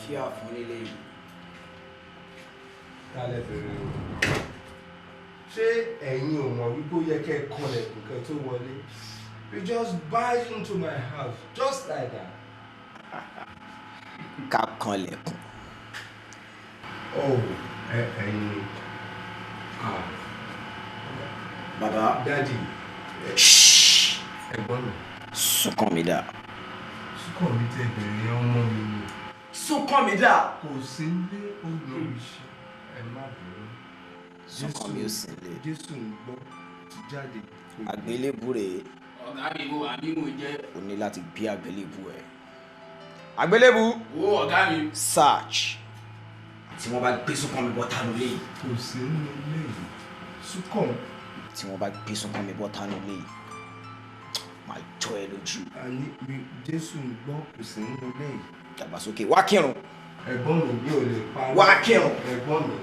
Àlàáfíà fún nílé yìí. Kálẹ̀ bẹ̀rẹ̀ o. Ṣé ẹ̀yin ò mọ̀ wípé ó yẹ kẹ́ ẹ kanlẹ̀kùn kẹ́ tó wọlé? You just barge into my house just like that. Ká kanlẹ̀kùn. Oh, ẹ̀yin. Ah. Bàbá. Daddy. Ẹ̀gbọ́n mi. Súnkànmí dà? Súnkànmí tẹ bẹ̀rẹ̀ ọmọ mi ni. Súnkànmí dà? Kò sí nílé, ó lọ iṣẹ́. Ẹ má bínú. Súnkànmí ò sí nílé. Jésù ń gbọ́ ti jáde. Àgbélébù rèé. Ọ̀gá mi, mo wà bí mo jẹ́. O ní láti gbé àgbélébù ẹ̀. Àgbélébù. Wo ọ̀gá mi. Search. Tí wọ́n bá gbé Súnkànmí bọ́ tánú lé yìí. Kò sí nínú ilé yìí. Súnkànmí. Tí wọ́n bá gbé Súnkànmí bọ́ tánú lé yìí, máa jọ ẹ lójú. Àní mi Jésù ń gbọ́, kò sí nínú ilé yìí. Dàgbàsókè, wá kírun. Ẹ̀gbọ́n mi, mi ò lè parọ́. Wá kírun. Ẹ̀gbọ́n mi,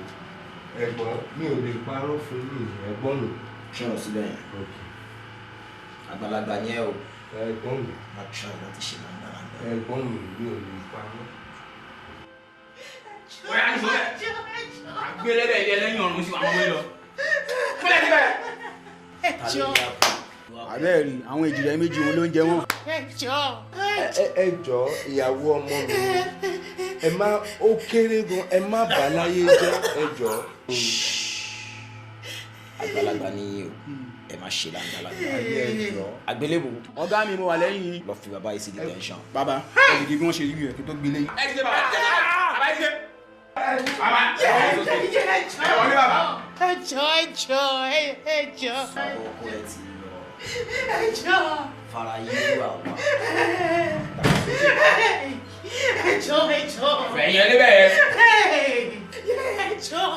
ẹ̀gbọ́n mi ò lè parọ́ fún mi, ẹ̀gbọ́n mi. Kírun síbẹ̀ yẹn. Àgbàlagbà yẹn o. Ẹ̀gbọ́n mi. Má try láti ṣe làǹdàlàǹdà. Ẹ̀gbọ́n mi, mi ò lè parọ́. Bóyá ní sọ́lẹ̀. Àgbélébẹ̀ ilé ẹlẹ́yìn ọ̀run sí àwọn ọmọ lọ. Kúlẹ̀ síbẹ̀. Àbẹ́ẹ̀ rí àwọn èjìrẹ́ méjì òun ló ń jẹ wọ́n. Ẹ jọ̀ọ́, ìyàwó ọmọ mi, ẹ má, ó kéré gan, ẹ má bà láyé jẹ́, ẹ jọ̀ọ́. Àgbàlagbà ni yín o, ẹ má ṣe làǹdàlàǹdà. Ẹ jọ̀ọ́. Àgbélébù. Ọ̀gá mi, mo wà lẹ́yìn yín. Lọ fi bàbá yìí sí detention. Bàbá, ẹ dìde bí wọ́n ṣe rí rẹ̀ kí tó gbélé yín. Ẹ dìde bàbá, ẹ dìde bàbá, ẹ dìde. Bàbá, ẹ wọlé bàbá. Ẹ jọ̀ọ́, ẹ jọ̀ọ́, ẹ jọ̀ọ́. Ọkọ ẹ ti lọ. Ẹ jọ̀ọ́. Fara yín wà wá. Ẹ jọ̀ọ́, ẹ jọ̀ọ́. Fẹ̀yìn ẹ débẹ̀ yẹn. Ẹ jọ̀ọ́,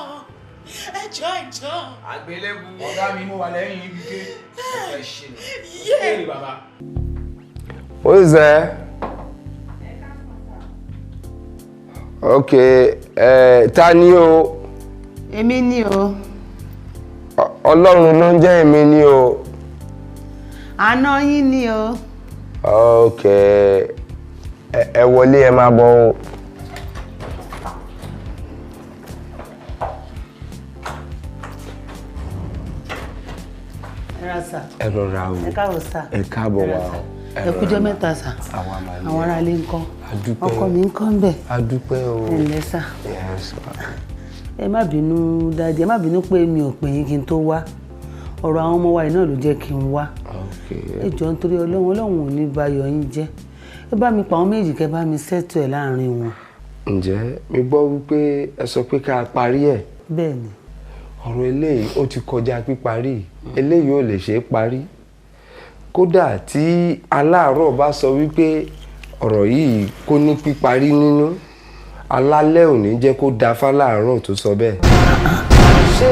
ẹ jọ̀ọ́, ẹ jọ̀ọ́. Àgbélébù. Ọ̀gá mi, mo wà lẹ́yìn yín wípé Mo fẹ́ ṣe nù. Ẹ bàbá. Who is there? Okay, ta ni o? Èmi ni o. Ọlọ́run ló ń jẹ́ èmi ni o. Àná yín ni o. Okay, ẹ wọlé, ẹ máa bọ̀ o. Ẹ ra sà. Ẹ rọra o. Ẹ káàbọ̀ sà. Ẹ káàbọ̀ wá o. Ẹ kújọ́ mẹ́ta sà. Àwa máa ní. Àwọn aráalé ńkọ́? A dúpẹ́. Ọkọ mi ńkọ́ ń bẹ̀? A dúpẹ́ o. Ẹ ǹlẹ́ sà. Yes, ma. Ẹ má bínú daddy, ẹ má bínú pé mi ò pè yín kí n tó wá. Ọ̀rọ̀ àwọn ọmọ wa yìí náà ló jẹ́ kí n wá. Okay. Ẹ jọ̀ọ́, nítorí Ọlọ́run, Ọlọ́run ò ní ba ayọ̀ yín jẹ́. Ẹ bá mi pa àwọn méjì, kẹ́ bá mi settle ẹ̀ láàrin wọn. Ǹjẹ́ mi gbọ́ wípé ẹ sọ pé ká parí ẹ̀? Bẹ́ẹ̀ ni. Ọ̀rọ̀ eléyìí ó ti kọjá píparí. Eléyìí ò lè ṣe é parí. Kódà tí aláàárọ̀ bá sọ wípé ọ̀rọ̀ yìí kò ní píparí nínú, alálẹ̀ ò ní jẹ́ kó da fáláàárọ̀ tó sọ bẹ́ẹ̀. Ṣé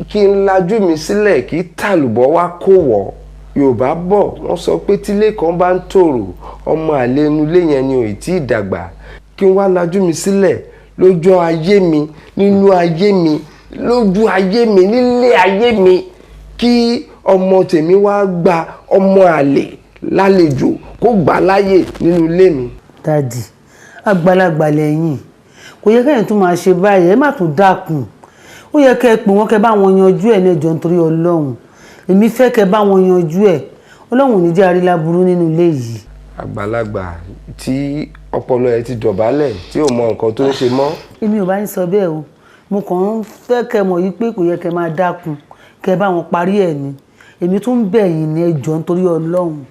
kí n lajú mi sílẹ̀ kí tàlùbọ̀ wá kó wọ̀? Yorùbá bọ̀, wọ́n sọ pé tílé kan bá ń tòrò, ọmọ àlè inú ilé yẹn ni ò tí ì dàgbà. Kí n wá lajú mi sílẹ̀ lójú ayé mi, nínú ayé mi, lójú ayé mi, nílé ayé mi, kí ọmọ tèmi wá gba ọmọ àlè lálejò, kó gbà láyè nínú ilé mi. Daddy, àgbàlagbà lẹ́yìn, kò yẹ kẹ́yìn tún máa ṣe báyìí. Ẹ má tún dákun. Ó yẹ kẹ́ ẹ pè wọ́n, kẹ́ bá wọn yanjú ẹ̀ ní. Ẹjọ́, nítorí Ọlọ́run, èmi fẹ́ kẹ́ bá wọn yanjú ẹ̀. Ọlọ́run ò ní jẹ́ àríláburú nínú ilé yìí. Àgbàlagbà tí ọpọlọ ẹ ti dọ̀bálẹ̀, tí ò mọ nǹkan tó ń ṣe mọ́. Èmi ò bá ń sọ bẹ́ẹ̀ o. Mo kàn ń fẹ́ kẹ́ mọ̀ yìí pé kò yẹ kẹ́ máa dákun, kẹ́ bá wọn parí ẹ̀ ni. Èmi tún ń bẹ̀ yín ní, ẹjọ́, nítorí Ọlọ́run.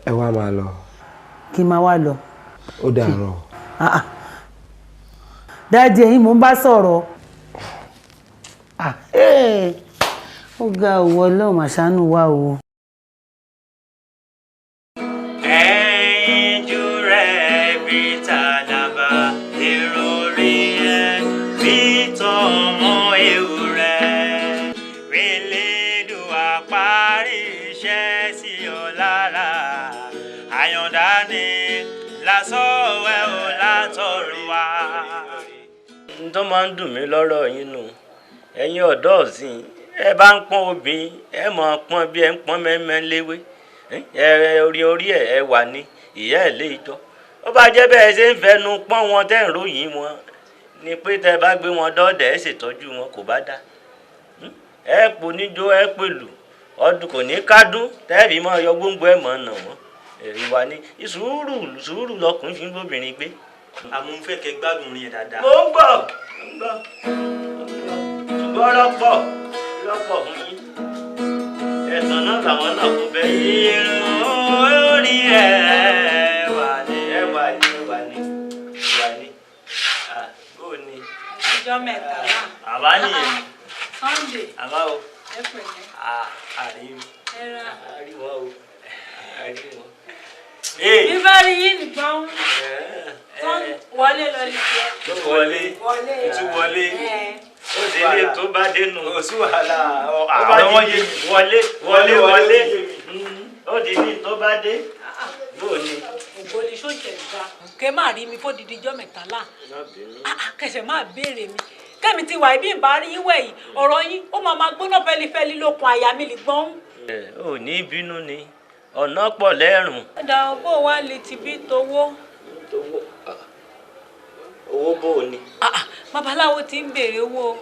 Ẹ wá máa lọ. Kí n máa wá lọ? Ó dàárọ̀. Ah, ah. Daddy, ẹ̀yin mò ń bá sọ̀rọ̀. Ah, eh. Ó ga òwò, Ọlọ́run àṣánú wa o. Ẹyinjú rẹ̀ bí tàdàbà, èrò orí ẹ̀ bí tọmọ ewúrẹ́. Elédùà parí iṣẹ́ sí ọ lára. Àyàndá ni lásán ẹ̀ ò látọ̀run wá. N tó máa ń dùn mí lọ́rọ̀ yín nù, ẹ̀yin ọ̀dọ́ ọ̀sìn, ẹ bá ń pọ́n obìnrin, ẹ mọ̀ pọ́n bí ẹ ń pọ́n mẹ́mẹ́ léwé. Ẹ orí orí ẹ wà ní ìyá ẹ lé ìjọ. Ó bá jẹ́ bẹ́ẹ̀ ṣe ń fẹnu pọ́n wọn tẹ́ ń ròyìn wọn ni pé tẹ́ bá gbé wọn dọ́ọ̀dẹ̀ ẹ̀ ṣètọ́jú wọn kò bá dá. Ẹ pò níjó ẹ pèlú ọdún kò ní kádùn tẹ́ẹ̀fì mọ́ yọ gbóngbó ẹ̀ mọ́ nà wọ́n. Ìwà ni sùúrù sùúrù lọkùnrin fi ń gbóbìnrin gbé. Àmọ́ ń fẹ́ kẹ́ gbádùn orin yẹn dáadáa. Mo ń gbọ́ ṣùgbọ́n rọ́pọ̀ rọ́pọ̀ fún yín. Ẹ̀sán náà làwọn náà kò fẹ́. Irun orí ẹ̀ wà ní ẹ̀ wà ní wà ní wà ní. Bó ni? Ọjọ́ mẹ́ta náà. Àbá nìyẹn. Sunday. Àbá o. Ẹ pẹ̀lẹ́. Àrí Ẹ ra. àrí wọn o. Àrí wọn. Bí bá rí yín nìgbọ́n. Wọlé lọ ní tiẹ̀. Tó wọlé. Wọlé. Tún wọlé. Ó sì lè tó bá dénú. Kò sí wàhálà. Ó bá Àwọn di yé wọlé wọlé wọlé. Ó di ní tó bá dé. Bó ni? Ògbó ni sóòjẹ̀ gba. Kẹ́ máa rí mi fódìdí ijọ́ mẹ́tàlá. Kẹsẹ̀ máa béèrè mi. Kẹ́mi ti wà ibi ìbá rí yín wẹ̀ yìí. Ọ̀rọ̀ yín ó máa máa gbóná fẹ́lifẹ́li lókun àyà mi lè gbọ́n. Ò ní bínú ni. Ọ̀nà pọ̀ lẹ́rùn. Ọ̀dà bó wá lè ti bí towó. Owó bò ni. Babaláwo ti ń béèrè owó.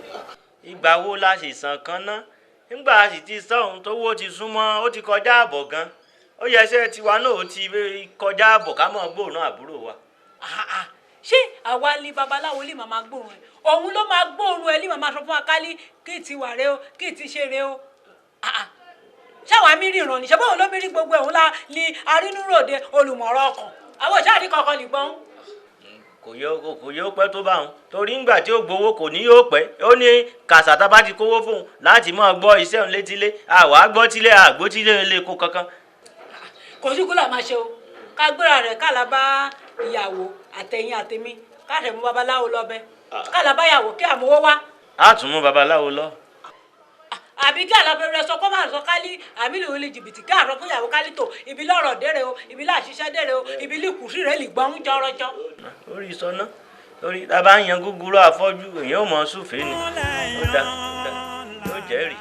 Ìgbà wo la sì san kan ná? Nígbà a sì ti sọ̀hún tówó ti súnmọ́, ó ti kọjá àbọ̀ gan. Ó yẹ iṣẹ́ tiwa náà ó ti kọjá àbọ̀ ká mọ̀ gbóòórùn àbúrò wa. Ṣé àwa ni babaláwo lè máa gbóòórùn ẹ̀? Òun ló máa gbóòórùn ẹ̀ lè máa sọ fún wa kálí kí ti wà rẹ o, kí ti ṣe rẹ o. Ṣáwa mi ríran ni, ṣé bóun ló mi rí gbogbo ẹ̀ òun la ni arínúròde olùmọ̀rọ̀ ọkàn. Àwọn ìṣáàdì kankan lè gbọ́n. Kò yóò pẹ́ tó bá òun torí ńgbà tí ó gbowó kò ní yóò pẹ́. Ó ní kàṣà tá bá ti kówó fóun láti máa gbọ́ iṣẹ́ òun létílé, àwa gbọ́ tílé àgbó tílé lè kó kankan. Kò sí kúlà máa ṣe o, ká gbéra rẹ̀ ká la bá ìyàwó àtẹ̀yìn àtẹ̀mí ká rẹ̀ mú babaláwo lọ́bẹ̀ ká la bá ìyàwó kí àmúwó wá. A tún mú babaláwo lọ. Àbí kí àlàfẹ́ sọ kó máa sọ kálí àmì lòun lè jìbìtì kí àrọ fún ìyàwó kálí tó ibi lọ́rọ̀ dére o, ibi láṣiṣẹ́ dére o, ibi líkùsí rẹ̀ lè gbọ́n jọrọjọ. Orí sọná torí tá a bá ń yan gúgúrú àfọ́jú èèyàn ò mọ̀ súfèé ni. Ó dá ó dá ó jẹ́rìí.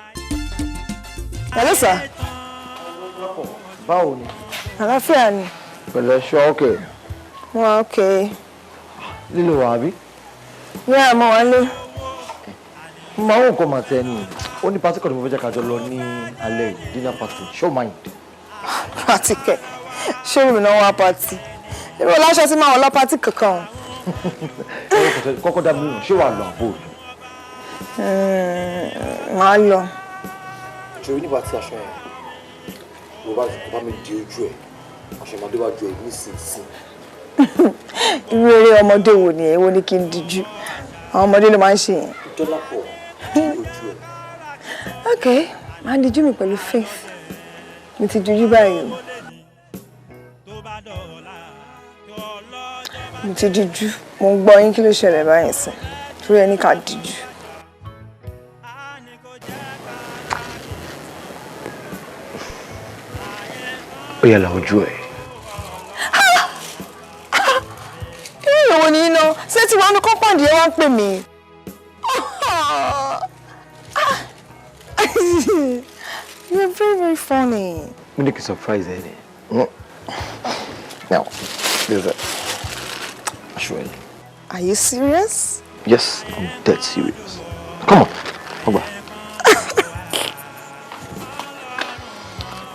Hello sir. Báwo ni? Àlàáfíà ni. Pẹ̀lẹ́ ṣọ́ okay. Mo wà okay. Lílo wà àbí? Ní àmọ́ wà lé. Mo máa ń wò kọ́ màá tẹ ẹni. Ó ní pátí kan tí mo fẹ́ jẹ́ ká jọ lọ ní alẹ́ yìí, dinner party, show mind. Pátí kẹ̀, ṣé mi náà wá pátí? Èmi ò láṣọ tí máa wọ̀ lọ pátí kankan. Kọ́kọ́ dá mi lóhùn, ṣé wàá lọ àbò lọ? Màá lọ. Ṣòrí nígbà tí aṣọ yẹn, mo bá mi di ojú ẹ̀, aṣọ ìmọ̀dé wájú ẹ̀ nísinsìnyí. Irú eré ọmọdé wo ni èwo ni kí n díjú? Àwọn ọmọdé ló máa ń ṣe yẹn. Dọ́lápọ̀ di ojú ẹ̀. Ok, màá díjú mi pẹ̀lú faith. Mi ti díjú báyìí o. Mo ti díjú. Mo ń gbọ́ yín kí ló ṣẹlẹ̀ báyìí sí. Torí ẹni ká díjú. Ó yẹ là ojú ẹ̀. Irú ìwọ ni iná ṣé tí wàá ní kọ́ńpáàdì yẹn wá ń pè mí? You're very, very funny. Mo ní kí surprise ẹ ni. Now, this is it. Aṣọ ẹ. Are you serious? Yes, I'm dead serious. Come on, ọgbà.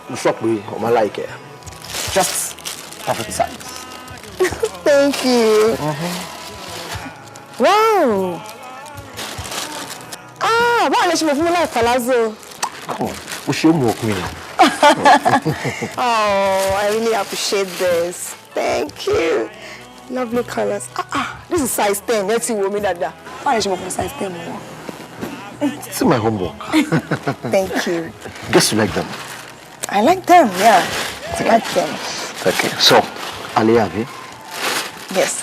Mo sọ pé ọmọ aláìkẹ́. Just perfect size. Thank you. Wow. Ah, báwo lè ṣe mọ̀ fún mi láì palazzo? Come on, o ṣe é mú ọkùnrin náà. Oh, I really appreciate this. Thank you. Lovely colors. Ah, ah, this is size 10. Let's see what mi dada. Báwo lè ṣe mọ̀ fún mi size 10 mo wọ̀? It's my homework. Thank you. Guess you like them. I like them, yeah. I like them. Okay, so, alẹ́ àbí? Yes.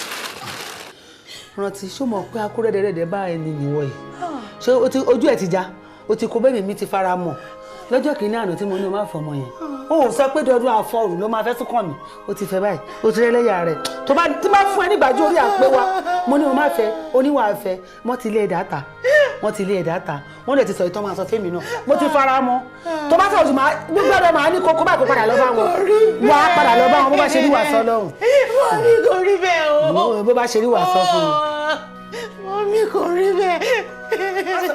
Rántí ṣó mọ̀ pé akúrẹ́dẹ̀rẹ́dẹ̀ bá ẹni nìwọ yìí ṣé ojú ẹ̀ ti já o ti kó bẹ́ẹ̀ mi ti fara mọ̀ lọ́jọ́ kìíní àná tí mo ní o máa fọmọ yẹn o ò sọ pé dọdún àfọrù ló máa fẹ́ tún kàn mí o ti fẹ́ báyìí o ti rẹ́lẹ́yà rẹ̀ tó bá tí máa fún ẹ nígbàjú orí àpé wa mo ní o máa fẹ́ oníwà fẹ́ wọ́n ti lé ẹ̀dá ta wọ́n ti lé ẹ̀dá ta Wọ́n dẹ̀ ti sọ ìtàn máa sọ fẹ́mi náà. Mo ti fara mọ́. Tó bá sọ̀rọ̀ máa gbogbo ẹ̀rọ máa ní kókó báyìí kó padà lọ bá wọn. Wà á padà lọ bá wọn bó bá ṣe rí wàá sọ lọ́hùn. Mọ́mí kò rí bẹ́ẹ̀ o. Bó bá ṣe rí wàá sọ fún mi. Mọ́mí kò rí bẹ́ẹ̀.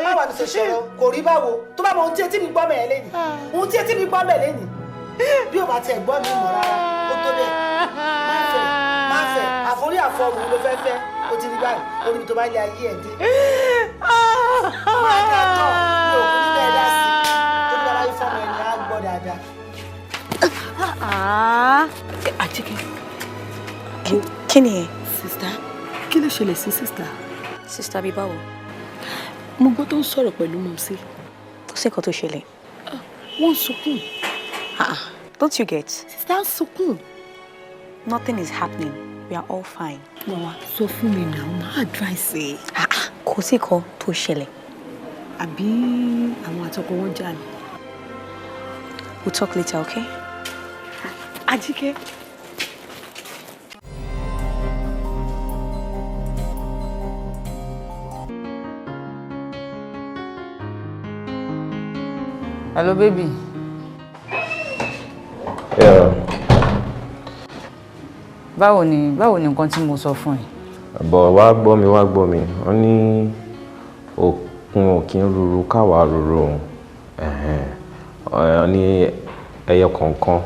Má wà ní sọ̀rọ̀ kò rí báwo. Tó bá mọ ohun tí etí mi gbọ́ mẹ́ẹ̀ lẹ́yìn. Ohun tí etí mi gbọ́ mẹ́ẹ̀ lẹ́yìn. Bí o bá tiẹ̀ gbọ́ mi mọ̀ rárá, ó tó bẹ́ẹ̀. Má fẹ́, má fẹ́, àforí àfọrùn ló fẹ́ fẹ́. O ti rí báyìí, o níbi tó bá lé ayé ẹ̀ dé. Máa dá tọ̀, mi ò kú níbẹ̀ dá sí. Tó ní bàbá yìí fọ́mọ ẹni á gbọ́ dáadáa. Àjíkẹ́. Kí ni ẹ? Sista, kí ló ṣẹlẹ̀ sí sista? Sista bíi báwo? Mo gbọ́ tó ń sọ̀rọ̀ pẹ̀lú mọ̀mísí. Kò sí nǹkan tó ṣẹlẹ̀. Wọ́n ń sunkún. Don't you get? Sista ń sunkún. Nothing is happening. We are all fine. Wàwá sọ fún mi náà, máa advice ẹ. Kò sí nǹkan tó ṣẹlẹ̀. Àbí àwọn àtọkọ wọn jà ní. We'll talk later, okay? Àjíkẹ́. Hello, baby. Yeah. Báwo ni nǹkan tí mo sọ fún ẹ? Bọ̀ wá gbọ́ mi, wọ́n ní òkun ò kí ń ruru káwa ruru òun. Wọ́n ní ẹyọ kọ̀ọ̀kan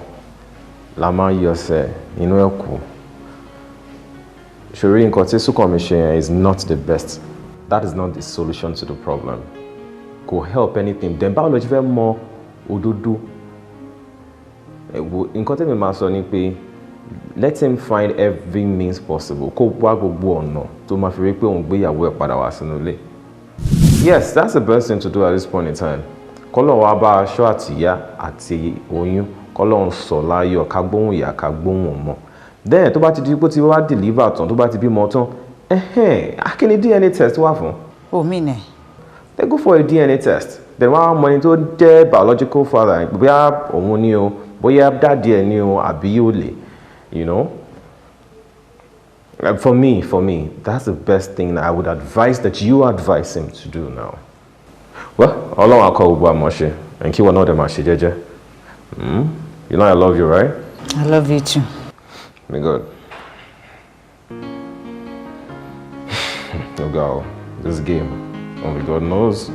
la máa ń yọsẹ̀ nínú ẹ̀kú. Ṣorí nǹkan tí Súnkànmí ṣe yẹn is not the best. That is not the solution to the problem. Kò help anything. Then báwo ló ṣe fẹ́ mọ òdodo? Nǹkan tẹ́mi máa sọ ni pé let him find every means possible kó wá gbogbo ọ̀nà tó máa fi rí pé òun gbéyàwó ẹ̀ padà wá sínú ilé. Yes, that's the best thing to do at this point in time. Kọ́lọ̀ wa bá aṣọ àtìyá àti oyún kọ́lọ̀ ń sọ láyọ̀ ká gbóhùn ìyá ká gbóhùn ọmọ. Then tó bá ti di pé tí wàá deliver tán tó bá ti bímọ tán kí ni DNA test wà fún? O mi nẹ. They go for a DNA test. Then wọ́n á mọ ẹni tó jẹ́ biological father bóyá òun ni o bóyá dáàdi ẹ̀ ni o àbí yóò lè. You know, for me, that's the best thing I would advise that you advise him to do now. Well, Ọlọ́run á kọ́ gbogbo àmọ́ ṣe, and kí wọ́n náà dẹ̀ máa ṣe jẹ́jẹ́. You know I love you, right? I love you too. Be good. Oh God, this game, only God knows.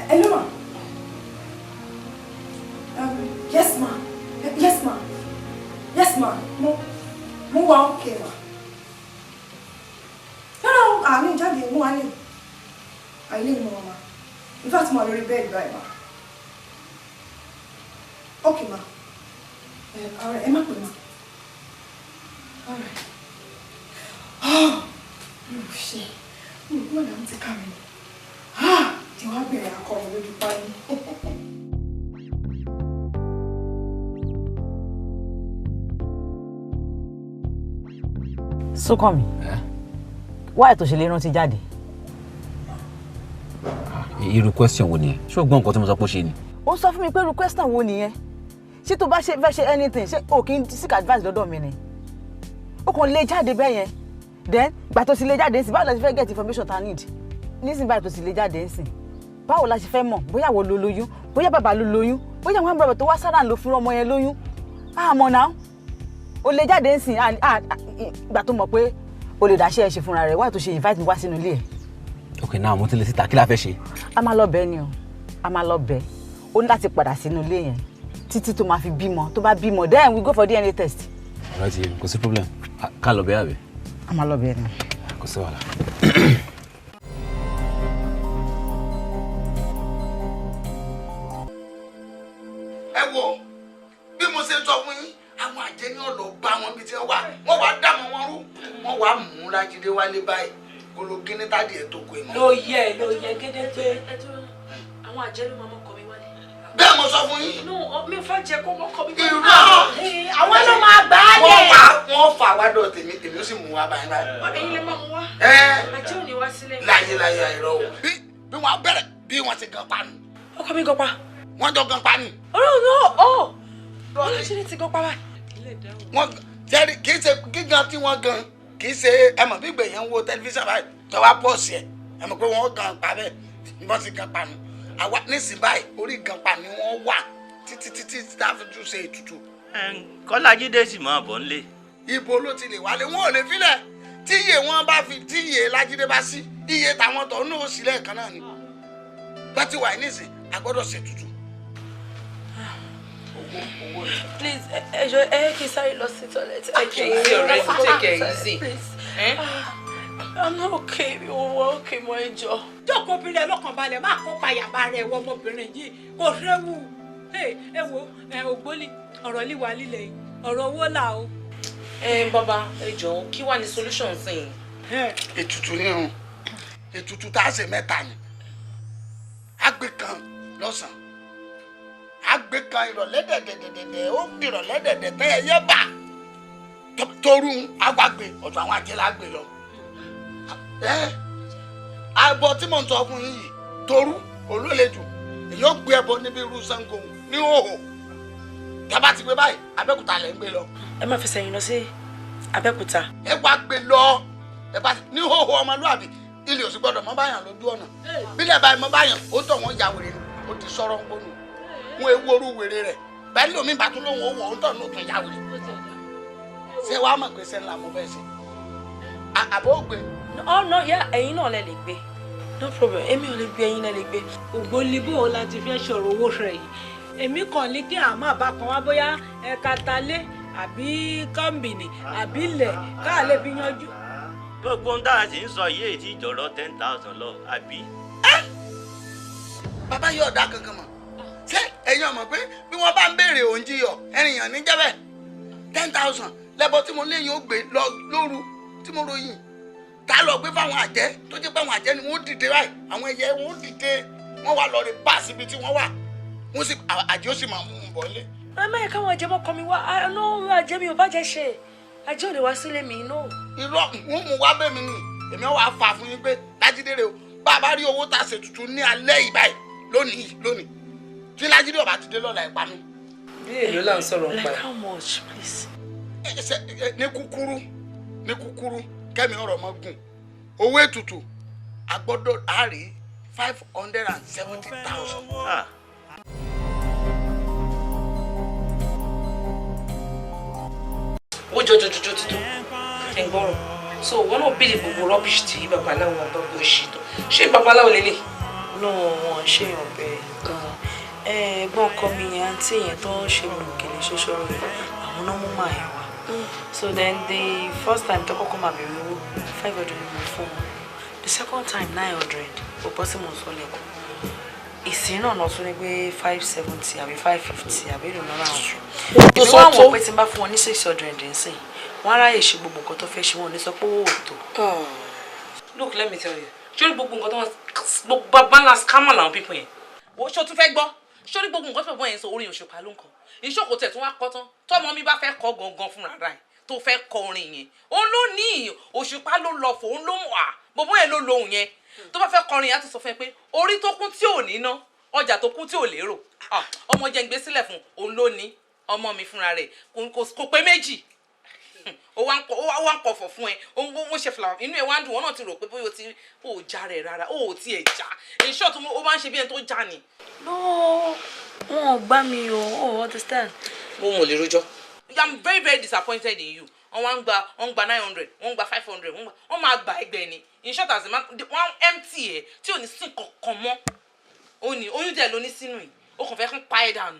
Hello, ma. Yes, ma. Yes, ma. Yes, ma. Mo wà okay, ma. No, no, àmì jáde, mo wà ní. Àìlè ni mo wà, ma. In fact, mo wà lórí bed báyìí, ma. Okay, ma. All right, ẹ má pè, ma. All right. Oh, mi ò ṣe. Mi ò gbọ́dọ̀ ti ká mi. Ah! Tí wọ́n bẹ̀rẹ̀ akọrin lójú pálí. Súnkànmí, wá ètò ìṣẹ̀lẹ̀ rántí jáde. Irú question wo nìyẹn? Ṣé o gbọ́ nǹkan tí mo sọ pé ó ṣe ni? Ó sọ fún mi pé irú question wo nìyẹn? Ṣé tó bá fẹ́ ṣe anything, ṣé o kì í seek advice lọ́dọ̀ mi ni? Ó kàn lè jáde bẹ́ẹ̀ yẹn. Then gbà tó ti lè jáde ńsìn, báwo la ṣe fẹ́ get information ta need? Nísìnyí báyìí tó ti lè jáde ńsìn, báwo la ṣe fẹ́ mọ̀ bóyá wo ló lóyún, bóyá bàbá ló lóyún, bóyá àwọn àbúrò tó wá sára ló fún ọmọ yẹn lóyún. Àmọ́ náà o lè jáde ńsìn ìgbà tó mọ̀ pé o lè dáṣẹ́ ẹ ṣe fúnra rẹ̀, wá tó ṣe invite mi wá sínú ilé ẹ̀. Ok, now mo ti lè síta, kí la fẹ́ ṣe? A máa lọ bẹ̀ ni o, a máa lọ bẹ̀. Ó ní láti padà sínú ilé yẹn títí tó máa fi bímọ. Tó bá bímọ, then we go for DNA test. Ọ̀rẹ́ ti kò sí problem, ká lọ bẹ̀ àbí? A máa lọ bẹ̀ ni. Kò sí wàhálà. Ẹ wo bí mo ṣe sọ fún yín, àwọn àjẹ́ Wọ́n wàá mú Lájídé wálé báyìí kólógí ní tádì ẹ̀ tó kọ ìmọ̀. Ló yẹ gédégbé. Àwọn àjẹ́ ló máa mọ́kọ mi wálé. Bẹ́ẹ̀ mo sọ fún yín. No, mi ò fẹ́ jẹ́ kó mọ́kọ mi wálé. Irọ́. Àwọn ló máa gbà á lẹ̀. Wọ́n fà wá dọ̀ tèmi, èmi ó sì mú wa báyìí báyìí. Ẹ̀yin lè máa mú wá. Àjẹ́ ò ní wá sílẹ̀. Láyé láyé àìrọ̀ o. Bí wọ́n bẹ̀rẹ̀ bí wọ́n ti gan pa nù. Ọkọ mi gan pa. Wọ́n jọ gan pa nù. Oh no, oh. Ọlọ́ṣẹ́ni ti gan pa báyìí. Wọ́n jẹ́rìí kì í ṣe gígan tí wọ́n gan kì í ṣe ẹ mọ̀ bí gbẹ̀yẹ̀ ń wo tẹlifíṣàn báyìí tó wá pọ̀sì ẹ̀ ẹ mọ̀ pé wọ́n gan pa bẹ́ẹ̀ wọ́n ti gan pa nù. Àwa nísìnyí báyìí orí gan pa ni wọ́n wà títí títí tá a fi tún ṣe ètùtù. Kọ́lájídé sì máa bọ̀ nílé. Ibo ló ti lè wálé, wọn ò lè filẹ̀ tíye wọn bá fi tíye Lájídé bá sí iye tàwọn tọ̀ ní òsì lẹ́ẹ̀kan náà ni. Bá ti wà nísìn a gbọ́dọ̀ ṣètùtù. Please, ẹ jọ̀ọ́ ẹ kí n sáré lọ sí toilet. Take it easy already, take it easy. Please. I'm not okay, mi ò wọ okay mọ́, ẹ jọ̀ọ́. Jókòó obìnrin ẹ lọ́kàn balẹ̀, má kó payàbá rẹ̀ wọ ọmọbìnrin yìí kò ṣéwù. Ẹ wo ẹ ògbólì ọ̀rọ̀ líwa lílẹ̀ yìí ọ̀rọ̀ owó là o. Ẹ bàbá ẹ jọ̀ọ́ kí wàá ní solution sí i. Ètùtù ni o, ètùtù tá a ṣe mẹ́ta ni. Agbe kan lọ́sàn-án, agbe kan ìrọ̀lẹ́ dẹ̀dẹ̀dẹ̀dẹ̀ ó dìrọ̀lẹ́ dẹ̀dẹ̀ tẹ́ ẹ yẹ bà torú agbágbé ọ̀dọ̀ àwọn ajé la gbé lọ. Àbọ̀ tí mò ń sọ fún yín yìí torú olólejò èyí ó gbé ẹbọ níbi irú Ṣàngó ní òhò tábà ti gbé báyìí Abẹ́òkúta lẹ̀ ń gbé lọ. Ẹ má fi sẹ́yìn lọ sí Abẹ́òkúta. Ẹ wá gbé lọ ẹ bá ní òhò ọmọlúwàbí ilé òsì gbọ́dọ̀ mọ́ báyàn lójú ọ̀nà bílẹ̀ báyìí mọ́ báyàn ó tọ̀ wọ́n ya wèrè ni ó ti sọ̀rọ̀ ń gbónú wọn ewu orú wèrè rẹ̀ bẹ́ẹ̀ lómi bá tún lóhùn owó ó tọ̀ ní òtún ya wèrè. Ṣé wàá mọ̀ pé ṣe ńlá mo fẹ́ ṣe àbó gbé. Oh no, yeah, ẹ̀yin náà lẹ lè gbé, no problem, èmi ò lè gbé, ẹ̀yin lẹ lè gbé. Ògbólì bò ó láti fẹ́ sọ̀rọ̀ owó rẹ̀ yìí èmi kàn ní kí àmọ́ àbá kan wá bóyá ẹ̀ka talé àbí kọ́ńbìnì àbí ilẹ̀ káà lè fi yanjú. Gbogbo ń dára sí ń sọ yìí èyí tí ìjọ̀rọ̀ 10,000 lọ àbí. Bàbá yóò dá kankan mọ̀ ṣé ẹ̀yin ọmọ pé bí wọ́n bá ń béèrè òǹjì yọ ẹ̀rìyàn ní jẹ́bẹ̀ 10,000 lẹ́bọ̀ tí mo léyìn ó gbé lọ lóru tí mo ròyìn tá lọ gbé fáwọn àjẹ́ tó jẹ́ pé àwọn àjẹ́ ni wọ́n dìde báyìí àwọn ẹyẹ wọ́n dìde wọ́n wà lọ rí bá síbi tí wọ́n wà wọ́n sì àjẹ́ ó sì máa mú un bọ̀ lé. Ẹ má yẹ káwọn àjẹ́ mọ́kọ mi wá, àná àjẹ́ mi ò bá jẹ́ ṣe àjẹ́ ò lè wá sílé mi no. Irọ́ wọ́n mú wá bẹ́ẹ̀ mi ni èmi wàá fà fún yín pé Lájídé rè o bá a bá rí owó tá a ṣètùtù ní alẹ́ yìí báyìí lónìí lónìí tí Lájídé ọba ti dé lọ́la ẹ̀ pa mí. Bí èlò là ń sọ̀rọ̀ pa. Like how much please? Ní kúkúrú ní kúkúrú kẹ́mi ọ̀rọ̀ mọ́ gùn owó ètùtù a gbọ́dọ̀ á rí 570,000. Ó jọjọjọjọ ti tó ẹ ń gbọ́rọ̀ so wọn náà bílí gbogbo rubbish tí babaláwo àbábọ̀ ṣì tó ṣé babaláwo lélẹ̀. No, wọn ṣèyàn bẹ́ẹ̀ ẹ̀gbọ́n ọkọ mi yẹn àǹtí yẹn tó ń ṣe gbòkèlè ṣoṣoro rẹ̀ àwọn náà mú màá yẹn wá. So then the first time tó kọ́kọ́ máa bèrè owó 500 ni mo fún wọn, the second time 900 kò bọ́ sí mo sọ lẹ́kọ̀ọ́ ìsìn náà náà tún ní pé 570 àbí 550 àbí èlò náírà àwọn fún. Èmi wá wọ̀ pé tí n bá fún wọn ní 600 nsìn wọn á ráyè ṣe gbogbo nǹkan tó fẹ́ ṣe, wọn ò ní sọ pé owó ò tó. Look, let me tell you, ṣé orí gbogbo nǹkan tó wọn gbogbo bala scammer làwọn pípọ̀ yẹn. Wo ṣé o tún fẹ́ gbọ́ ṣé orí gbogbo nǹkan tó bọ̀ yẹn sọ orin Òṣùpá ló ń kọ ìṣòkò tẹ̀ tún wá kọ́ tán tọ́mọ mi bá fẹ́ kọ́ gangan fúnra rẹ̀ tó fẹ́ kọ orin yẹn òun ló ní Òṣùpá ló lọ fò òun ló mọ̀ à gbogbo yẹn ló lohùn yẹn tó bá fẹ́ kọrin yẹn á ti sọ fún ẹ pé orí tó kún tí ò ní ná ọjà tó kún tí ò lérò ọmọ jẹ́ ń gbé sílẹ̀ fún òun ló ní ọmọ mi fúnra rẹ̀ kò pé méjì ó wá ń kọfọ̀ fún ẹ ó ń ṣe fìlà inú ẹ wá ń dùn wọn náà ti rò pé bóyá o ti ò já rẹ̀ rárá ó ò tiẹ̀ já in short ó máa ń ṣe bí ẹni tó já ni. No, wọn ò gbá mi o, ò understand. Mo mọ̀ lè rojọ́. I'm very very disappointed in you. Wọ́n wá ń gba wọ́n ń gba 900 wọ́n ń gba 500 wọ́n máa gba ẹgbẹ́ ni in short as a man wọ́n empty ẹ̀ tí ò ní sí kankan mọ́ ó ní oyún dẹ̀ ló ní sínú yìí ó kàn fẹ́ kán pa ẹ̀ dànù.